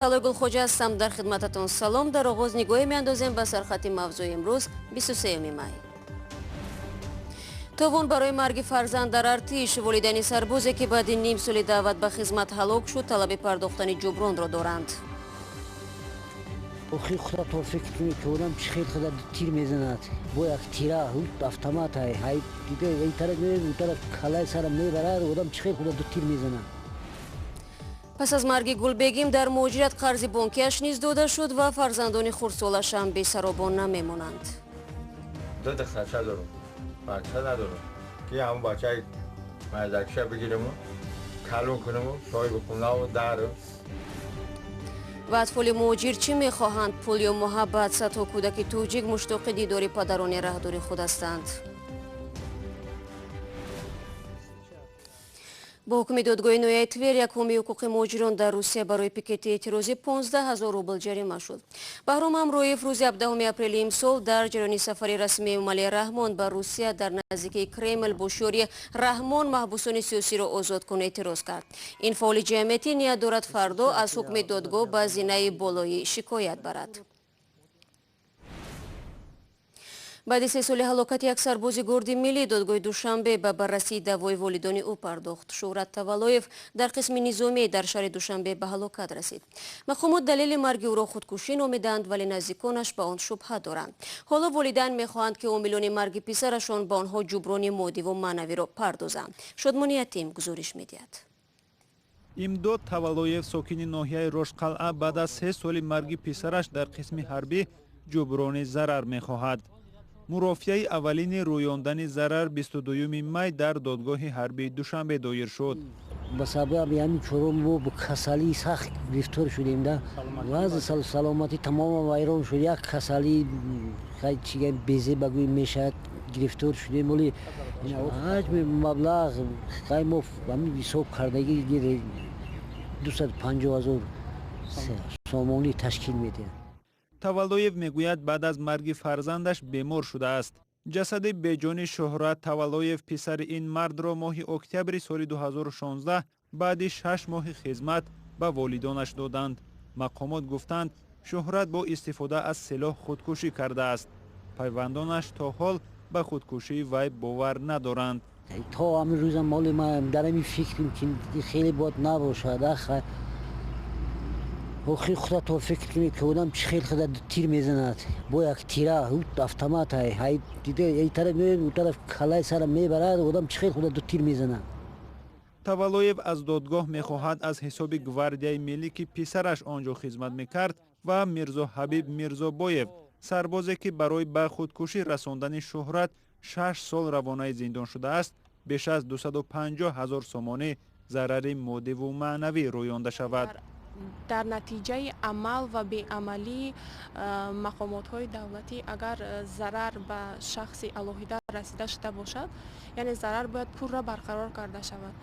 Гулхоҷа ҳастам, дар хидмататон. Салом. Дар оғоз нигоҳе меандозем ба сархати мавзӯи имрӯз, 23 май. Товон барои марги фарзанд дар артиш. Волидайни сарбозе, ки баъди ним соли даъват ба хизмат ҳалок шуд, талаби пардохтани ҷубронро доранд. Охи, худо то фикр кунӣ, ки одам чӣ хел худа тир мезанад бо як тира, автомат ҳай дида, ин тараф, ун тараф, калаи сара мебарад. Одам чӣ хел худа ду тир мезанад? Пас аз марги Гулбегим дар муҳоҷират, қарзи бонкиаш низ дода шуд ва фарзандони хурдсолашам бесаробон намемонанд. Ду духтарча дорам, бача надорам, ки ҳамон бачаи мардакша бигираму калон кунаму соҳиби хонаву дару. Ва атфоли муҳоҷир чӣ мехоҳанд, пул ё муҳаббат? Садҳо кӯдаки тоҷик муштоқи дидори падарони раҳдури худ ҳастанд. Бо ҳукми додгоҳи ноҳияи Твер, як ҳомии ҳуқуқи муҳоҷирон дар Русия барои пикети эътирозӣ 15 ҳазор рубл ҷарима шуд. Баҳром Ҳамроев рӯзи 17 апрели имсол дар ҷараёни сафари расмии Эмомалӣ Раҳмон ба Русия дар наздикии Кремл бо шиори «Раҳмон, маҳбусони сиёсиро озод кун» эътироз кард. Ин фаъоли ҷамъиятӣ ният дорад фардо аз ҳукми додгоҳ ба зинаи болоӣ шикоят барад. Баъди 3 соли ҳалокати як сарбози Гвардияи миллӣ, додгоҳи Душанбе ба баррасии даъвои волидони ӯ пардохт. Шӯҳрат Таваллоев дар қисми низомӣ дар шаҳри Душанбе ба ҳалокат расид. Мақомот далели марги ӯро худкушӣ номиданд, вале наздиконаш ба он шубҳа доранд. Ҳоло волидайн мехоҳанд, ки омилони марги писарашон ба онҳо ҷуброни моддиву маънавиро пардозанд. Шодмони Ятим гузориш медиҳад. Имдод Таваллоев, сокини ноҳияи Рошқалъа, баъд аз 3 соли марги писараш дар қисми ҳарбӣ ҷуброни зарар мехоҳад. Мурофиаи аввалини рӯёндани зарар 22 май дар додгоҳи ҳарбии Душанбе доир шуд. Ба сабаби ҳамин чора мо бо касалии сахт гирифтор шудем да, вазъи саломатӣ тамоман вайрон шуд. Як касалии чига безе багӯй мешавад, гирифтор шудем. Оли ҳаҷми маблағ хай мо ҳамин ҳисоб кардагӣ 250 000 сомонӣ ташкил медиҳад. Таваллоев мегӯяд, баъд аз марги фарзандаш бемор шудааст. Ҷасади беҷони Шӯҳрат Таваллоев, писари ин мардро, моҳи октябри соли 2016 баъди 6 моҳи хизмат ба волидонаш доданд. Мақомот гуфтанд, Шӯҳрат бо истифода аз силоҳ худкушӣ кардааст. Пайвандонаш то ҳол ба худкушии вай бовар надоранд. То ҳамин рӯзам моли ма дар ҳамин фикрем, ки хеле бояд набошад. Охи, худо то фикр кунед, ки одам чӣ хел худа тир мезанад бо як тира, автомат ҳай дида, ин тараф, ун тараф, калаи сара мебарад. Одам чӣ хел худа ду тир мезанад? Таваллоев аз додгоҳ мехоҳад аз ҳисоби Гвардияи миллӣ, ки писараш он ҷо хизмат мекард, ва Мирзоҳабиб Мирзобоев, сарбозе, ки барои ба худкушӣ расондани Шӯҳрат 6 сол равонаи зиндон шудааст, беш аз 250 ҳазор сомонӣ зарари моддиву маънавӣ рӯёнда шавад. Дар натиҷаи амал ва беамалии мақомотҳои давлатӣ агар зарар ба шахси алоҳида расида шуда бошад, яъне зарар бояд пурра барқарор карда шавад.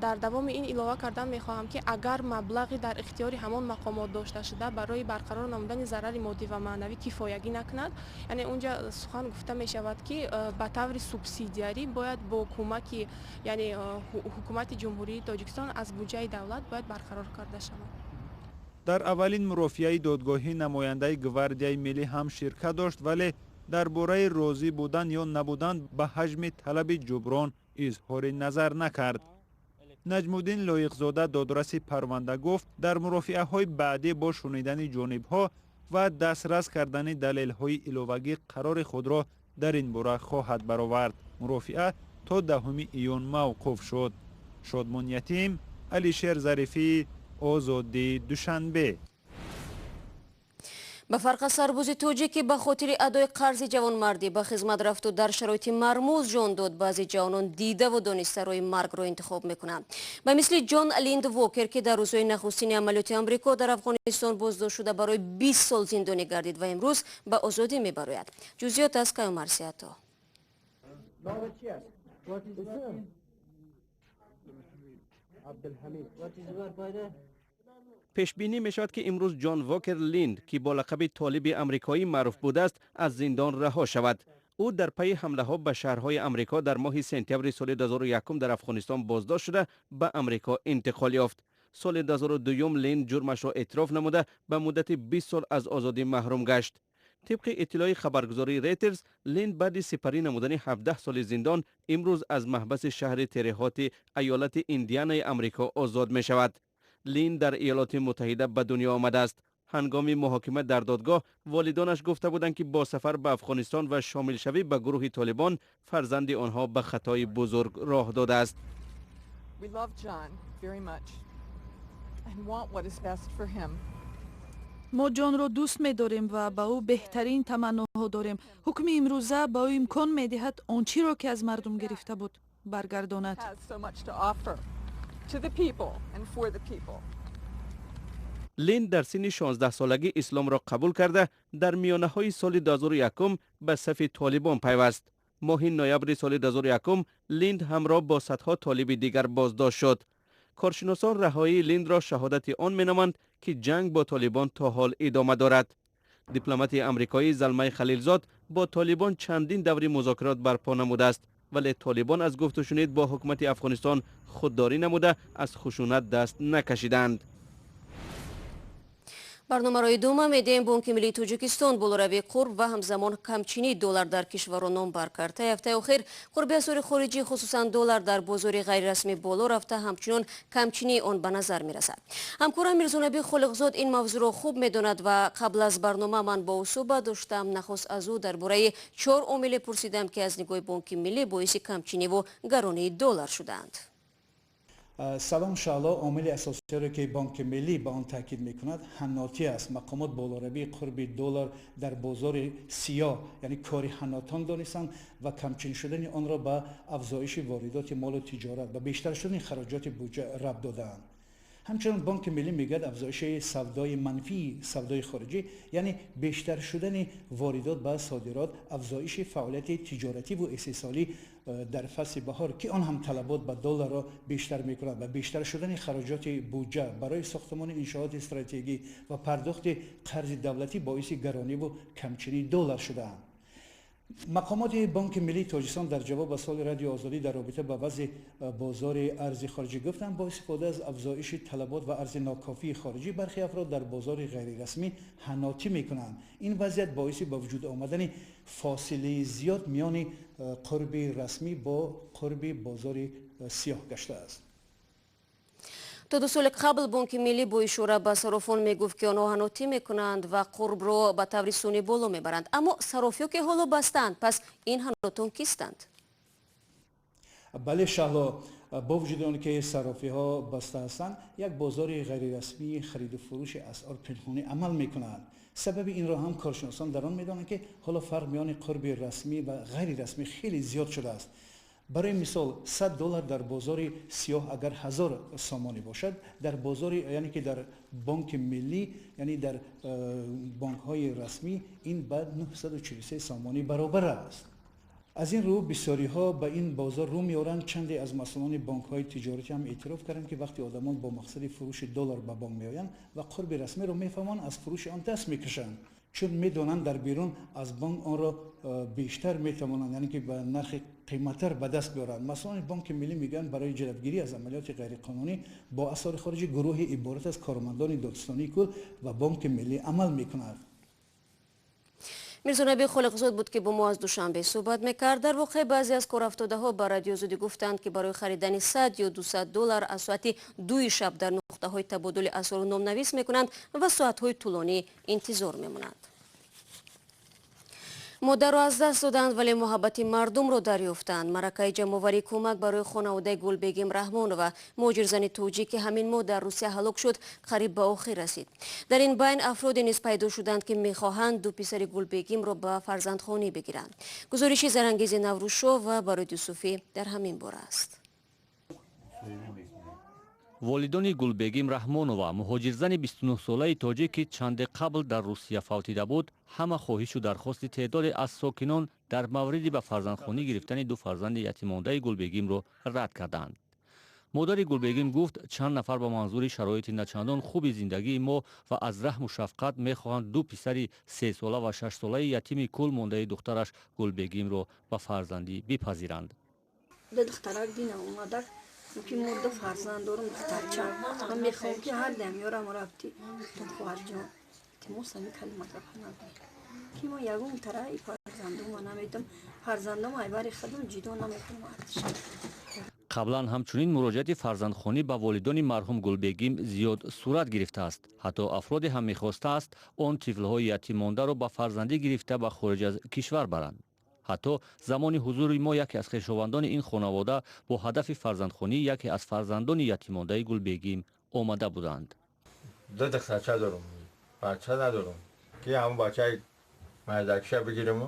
Дар давоми ин илова кардан мехоҳам, ки агар маблағи дар ихтиёри ҳамон мақомот дошта шуда барои барқарор намудани зарари моддӣ ва маънавӣ кифоягӣ накунад, яъне унҷа сухан гуфта мешавад, ки ба таври субсидиарӣ бояд бо кӯмаки, яъне ҳукумати Ҷумҳурии Тоҷикистон аз буҷаи давлат бояд барқарор карда шавад. Дар аввалин мурофиаи додгоҳӣ намояндаи Гвардияи миллӣ ҳам ширкат дошт, вале дар бораи розӣ будан ё набудан ба ҳаҷми талаби ҷуброн изҳори назар накард. Наҷмуддин Лоиқзода, додраси парванда, гуфт, дар мурофиаҳои баъдӣ бо шунидани ҷонибҳо ва дастрас кардани далелҳои иловагӣ қарори худро дар ин бора хоҳад баровард. Мурофиа то 10 июн мавқуф шуд. Шодмон Ятим, Алишер Зарифӣ, Озодӣ, Душанбе. Ба фарқ аз сарбози тоҷик, ки ба хотири адои қарзи ҷавонмардӣ ба хизмат рафту дар шароити мармуз ҷон дод, баъзе ҷавонон дидаву дониста роҳи маргро интихоб мекунанд. Ба мисли Ҷон Линд Вокер, ки дар рӯзҳои нахустини амалиёти Амрико дар Афғонистон боздошт шуда, барои 20 сол зиндонӣ гардид ва имрӯз ба озодӣ мебарояд. Ҷузъиёт аз Каюмарс Ато. Пешбинӣ мешавад, ки имрӯз Ҷон Вокер Линд, ки бо лақаби Толиби амрикоӣ маъруф будааст, аз зиндон раҳо шавад. Ӯ дар пайи ҳамлаҳо ба шаҳрҳои Амрико дар моҳи сентябри соли 2001 дар Афғонистон боздошт шуда, ба Амрико интиқол ёфт. Соли 2002 Линд ҷурмашро эътироф намуда, ба муддати 20 сол аз озодӣ маҳрум гашт. Тибқи иттилои хабаргузории Рейтерс, Линд баъди сипарӣ намудани 17 соли зиндон имрӯз аз маҳбаси шаҳри Терехоти иёлати Индианаи Амрико озод мешавад. Линд дар Иёлоти Муттаҳида ба дунё омадааст. Ҳангоми муҳокима дар додгоҳ волидонаш гуфта буданд, ки бо сафар ба Афғонистон ва шомилшавӣ ба гурӯҳи Толибон фарзанди онҳо ба хатои бузург роҳ додааст. We love John very much and want what is best for him. Мо Ҷонро дӯст медорем ва ба ӯ беҳтарин таманноҳо дорем. Ҳукми имрӯза ба ӯ имкон медиҳад он чиро, ки аз мардум гирифта буд, баргардонад. Has so much to offer to the people and for the people. Линд дар синни 16 солагӣ исломро қабул карда, дар миёнаҳои соли 2001 ба сафи Толибон пайваст. Моҳи ноябри соли 2001 Линд ҳамроҳ бо садҳо толиби дигар боздошт шуд. Коршиносон раҳоии Линдро шаҳодати он меноманд, ки ҷанг бо Толибон то ҳол идома дорад. Дипломати амрикоӣ Залмай Халилзод бо Толибон чандин даври музокирот барпо намудааст, вале Толибон аз гуфтушунид бо ҳукумати Афғонистон худдорӣ намуда, аз хушунат даст накашиданд. Барномаро идома медиҳем. Бонки миллии Тоҷикистон болоравии қурб ва ҳамзамон камчинии доллар дар кишварро номбар кард. Таи ҳафтаи охир қурби асъори хориҷӣ, хусусан доллар, дар бозори ғайрирасмӣ боло рафта, ҳамчунон камчинии он ба назар мерасад. Ҳамкорам Мирзонаби Холиқзод ин мавзӯъро хуб медонад ва қабл аз барнома ман бо ӯ суҳбат доштам. Нахуст аз ӯ дар бораи чор омиле пурсидам, ки аз нигоҳи Бонки миллӣ боиси камчиниву гаронии доллар шудаанд. Салом, Шаҳло. Омили асосиро, ки Бонки миллӣ ба он таъкид мекунад, ҳаннотӣ аст. Мақомот болоравии қурби доллар дар бозори сиёҳ, яъне кори ҳаннотон донистанд ва камчин шудани онро ба афзоиши воридоти молу тиҷорат ва бештар шудани хароҷоти буҷа рабт додаанд. Ҳамчунон Бонки миллӣ мегӯяд, афзоиши савдои манфии савдои хориҷӣ, яъне бештар шудани воридот ба содирот, афзоиши фаъолияти тиҷоративу истеҳсолӣ дар фасли баҳор, ки он ҳам талабот ба долларро бештар мекунад, ва бештар шудани хароҷоти буҷа барои сохтмони иншооти стратегӣ ва пардохти қарзи давлатӣ боиси гарониву камчинии доллар шудаанд. Мақомоти Бонки миллии Тоҷикистон дар ҷавоб ба суоли Радио Озодӣ дар робита ба вазъи бозори арзи хориҷӣ гуфтанд, бо истифода аз афзоиши талабот ва арзи нокофии хориҷӣ бархе афрод дар бозори ғайрирасмӣ ҳаннотӣ мекунанд. Ин вазъият боиси ба вуҷуд омадани фосилаи зиёд миёни қурби расмӣ бо қурби бозори сиёҳ гаштааст. То 2 соли қабл Бонки миллӣ бо ишора ба сарофон мегуфт, ки онҳо ҳаннотӣ мекунанд ва қурбро ба таври сунъӣ боло мебаранд. Аммо сарофиё, ки ҳоло бастаанд, пас ин ҳаннотон кистанд? Бале, Шаҳло, бо вуҷуди он ки сарофиҳо баста ҳастанд, як бозори ғайрирасмии хариду фурӯши асъор пинҳонӣ амал мекунад. Сабаби инро ҳам коршиносон дар он медонанд, ки ҳоло фарқ миёни қурби расмӣ ва ғайрирасмӣ хеле зиёд шудааст. Барои мисол, 100 доллар дар бозори сиёҳ агар 1000 сомонӣ бошад, дар бозори, яъне ки дар Бонки миллӣ, яъне дар бонкҳои расмӣ, ин ба 943 сомонӣ баробар аст. Аз ин рӯ бисёриҳо ба ин бозор рӯ меоранд. Чанде аз масъулони бонкҳои тиҷоратӣ ҳам эътироф карданд, ки вақте одамон бо мақсади фурӯши доллар ба бонк меоянд ва қурби расмиро мефаҳманд, аз фурӯши он даст мекашанд, чун медонанд, дар берун аз бонк онро бештар метавонанд, яъне ки ба нархи қиматтар ба даст биёранд. Масъулони Бонки миллӣ мегӯянд, барои ҷалбгирӣ аз амалиёти ғайриқонунӣ бо асъори хориҷӣ гурӯҳе иборат аз кормандони Додситонии кул ва Бонки миллӣ амал мекунад. Мирзонаби Холиқзод буд, ки бо мо аз Душанбе суҳбат мекард. Дар воқеъ, баъзе аз корафтодаҳо ба Радиои Озодӣ гуфтанд, ки барои харидани 100 ё 200 доллар аз соати 2-и шаб дар нуқтаҳои табодули асъору номнавис мекунанд ва соатҳои тӯлонӣ интизор мемонанд. Модарро аз даст доданд, вале муҳаббати мардумро дарёфтанд. Маъракаи ҷамъоварии кӯмак барои хонаводаи Гулбегим Раҳмонова, муҳоҷирзани тоҷик, ки ҳамин моҳ дар Русия ҳалок шуд, қариб ба охир расид. Дар ин байн афроде низ пайдо шуданд, ки мехоҳанд ду писари Гулбегимро ба фарзандхонӣ бигиранд. Гузориши Зарангези Наврӯзшо ва Бароди Юсуфӣ дар ҳамин бора аст. Волидони Гулбегим Раҳмонова, муҳоҷирзани 29-солаи тоҷик, ки чанде қабл дар Русия фавтида буд, ҳама хоҳишу дархости теъдоде аз сокинон дар мавриди ба фарзандхонӣ гирифтани ду фарзанди ятиммондаи Гулбегимро рад карданд. Модари Гулбегим гуфт, чанд нафар ба манзури шароити начандон хуби зиндагии мо ва аз раҳму шафқат мехоҳанд ду писари 3-сола ва 6-солаи ятими кул мондаи духтараш Гулбегимро ба фарзандӣ бипазиранд. Духтарак дина омада. Ки мо ду фарзанд дорум, духтарча. Ман мехоҳам, ки ҳар дам ёрам рафти. Хоҳарҷон, илтимос, ҳами калиматро нагӯй. Ки мо ягон тараи фарзандома намедам. Фарзандома айбари худам ҷудо намекунам артиша. Қаблан ҳамчунин муроҷиати фарзандхонӣ ба волидони марҳум Гулбегим зиёд сурат гирифтааст. Ҳатто афроде ҳам мехостааст он тифлҳои ятиммондаро ба фарзандӣ гирифта ба хориҷ аз кишвар баранд. Ҳатто замони ҳузури мо яке аз хешовандони ин хонавода бо ҳадафи фарзандхонии яке аз фарзандони ятиммондаи Гулбегим омада буданд. Ду духтарча дорум, бача надорум, ки ҳамун бачаи мардакша бигириму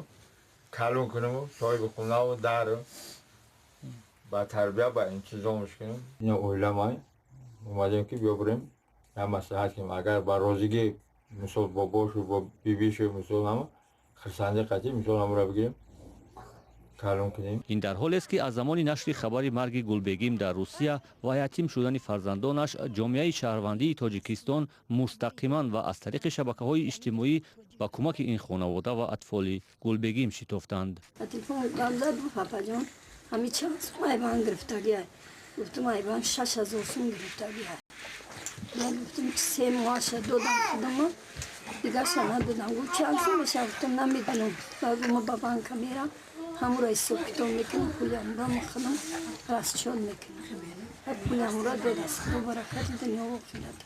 калон кунаму соҳиби хонаву дару ба тарбия, ба интизомш кунем. Ина оиламай омадем, ки биёбурем, як маслиҳат кунем. Агар ба розигӣ, мисол, бобошу бо бибишу, мисол, ҳама хирсандӣ қатӣ, мисол, ҳамура бигирем, калон кунем. Ин дар ҳолест, ки аз замони нашри хабари марги Гулбегим дар Русия ва ятим шудани фарзандонаш, ҷомеаи шаҳрвандии Тоҷикистон мустақиман ва аз тариқи шабакаҳои иҷтимоӣ ба кӯмаки ин хонавода ва атфоли Гулбегим шитофтанд. Телефон гап зад, папаҷон, ҳами чанд сум айбан гирифтагия? Гуфтам, айбан 6000 сум гирифтагия. Баъд гуфтам, 3 моҳаша додам худама, дигарша надодам. Гуфт, чанд сум меша? Гуфтам, намедонам. Баъд ма ба банка мерам, ҳамура ҳисоб китоб мекунам, пули ҳамура ма худам расчёт мекунам. Пули ҳамура дод. Аз Худо баракати дунё охират.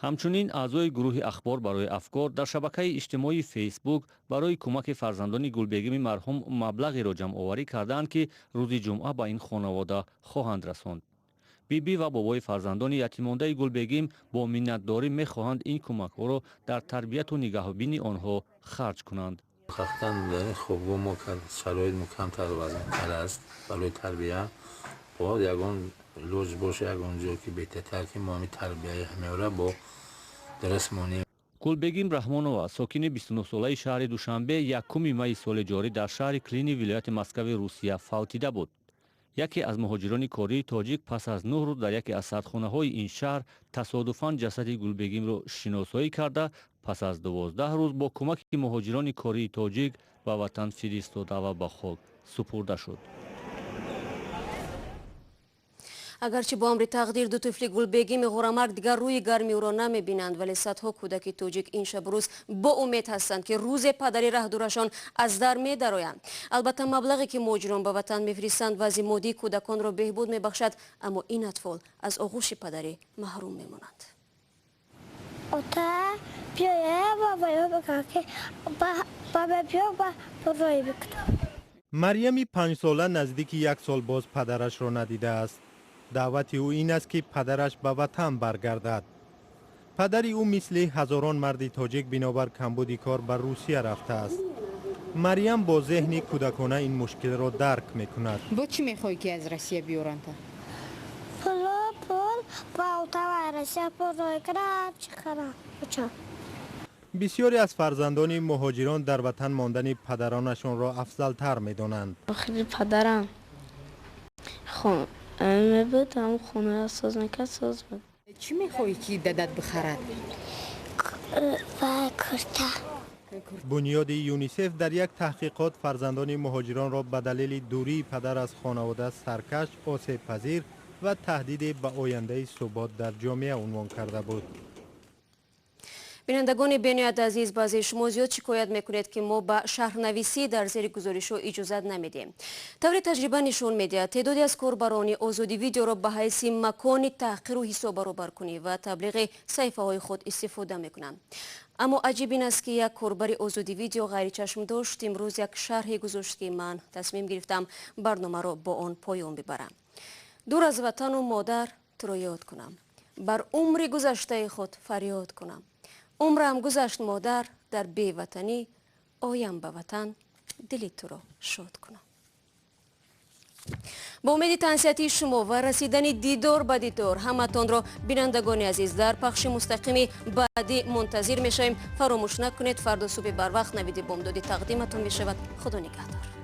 Ҳамчунин аъзои гурӯҳи «Ахбор барои афкор» дар шабакаи иҷтимоии Фейсбук барои кӯмаки фарзандони Гулбегими марҳум маблағеро ҷамъоварӣ кардаанд, ки рӯзи ҷумъа ба ин хонавода хоҳанд расонд. Бибӣ ва бобои фарзандони ятимондаи Гулбегим бо миннатдорӣ мехоҳанд ин кӯмакҳоро дар тарбияту нигаҳбини онҳо харҷ кунанд. Ҳақиқатан, дар ин хобгоҳ мо шароит мо камтар вазнтар аст барои тарбия. Бояд ягон лоҷ боша, ягон ҷо ки беҳтартар, ки мо ҳами тарбияи ҳамеора бо дуруст монем. Гулбегим Раҳмонова, сокини 29-солаи шаҳри Душанбе, 1 майи соли ҷорӣ дар шаҳри Клини вилояти Москави Русия фавтида буд. Яке аз муҳоҷирони кории тоҷик пас аз 9 рӯз дар яке аз сардхонаҳои ин шаҳр тасодуфан ҷасади Гулбегимро шиносоӣ карда, пас аз 12 рӯз бо кӯмаки муҳоҷирони кории тоҷик ба ватан фиристода ва ба хок супурда шуд. Агарчи бо амри тақдир ду тифли Гулбегими ғурамарг дигар рӯи гарми ӯро намебинанд, вале садҳо кӯдаки тоҷик ин шабу рӯз бо умед ҳастанд, ки рӯзе падари раҳдурашон аз дар медароянд. Албатта, маблағе ки муҳоҷирон ба ватан мефиристанд, вазъи моддии кӯдаконро беҳбуд мебахшад, аммо ин атфол аз оғӯши падарӣ маҳрум мемонанд. Ота биёя, бабаё бигӯ, ки баба биё, ба рой бикунам. Марьями 5-сола наздики як сол боз падарашро надидааст. Даъвати ӯ ин аст, ки падараш ба ватан баргардад. Падари ӯ мисли ҳазорон марди тоҷик бинобар камбуди кор ба Русия рафтааст. Марьям бо зеҳни кӯдакона ин мушкилро дарк мекунад. Бо чӣ мехоҳӣ, ки аз Россия биёранда? Пуло, пул ба отава Россия пул рой кунам, чӣ кунам. Бисёре аз фарзандони муҳоҷирон дар ватан мондани падаронашонро афзалтар медонанд. Охири падарам мебуд, ҳам хона соз мекард, соз буд. Чӣ мехоҳӣ, ки дадат бихарад? Ва курта. Бунёди ЮНИСЕФ дар як таҳқиқот фарзандони муҳоҷиронро ба далели дурии падар аз хонавода саркаш, осебпазир ва таҳдиде ба ояндаи субот дар ҷомеа унвон карда буд. Бинандагони бениҳоят азиз, баъзеи шумо зиёд шикоят мекунед, ки мо ба шарҳнависӣ дар зери гузоришҳо иҷозат намедиҳем. Таври таҷриба нишон медиҳад, теъдоде аз корбарони Озодӣ Видеоро ба ҳайси макони таҳқиру ҳисоббаробаркунӣ ва таблиғи саҳифаҳои худ истифода мекунанд. Аммо аҷиб ин аст, ки як корбари Озодӣ Видео ғайричашмдошт имрӯз як шарҳе гузошт, ки ман тасмим гирифтам барномаро бо он поён бибарам. Дур аз ватану модар туро ёд кунам, бар умри гузаштаи худ фарёд кунам. Умрам гузашт, модар, дар беватанӣ, оям ба ватан, дили туро шод кунам. Бо умеди тансиҳатии шумо ва расидани дидор ба дидор, ҳаматонро, бинандагони азиз, дар пахши мустақими баъдӣ мунтазир мешавем. Фаромӯш накунед, фардо субҳи барвақт Навиди бомдодӣ тақдиматон мешавад. Худо нигаҳдор.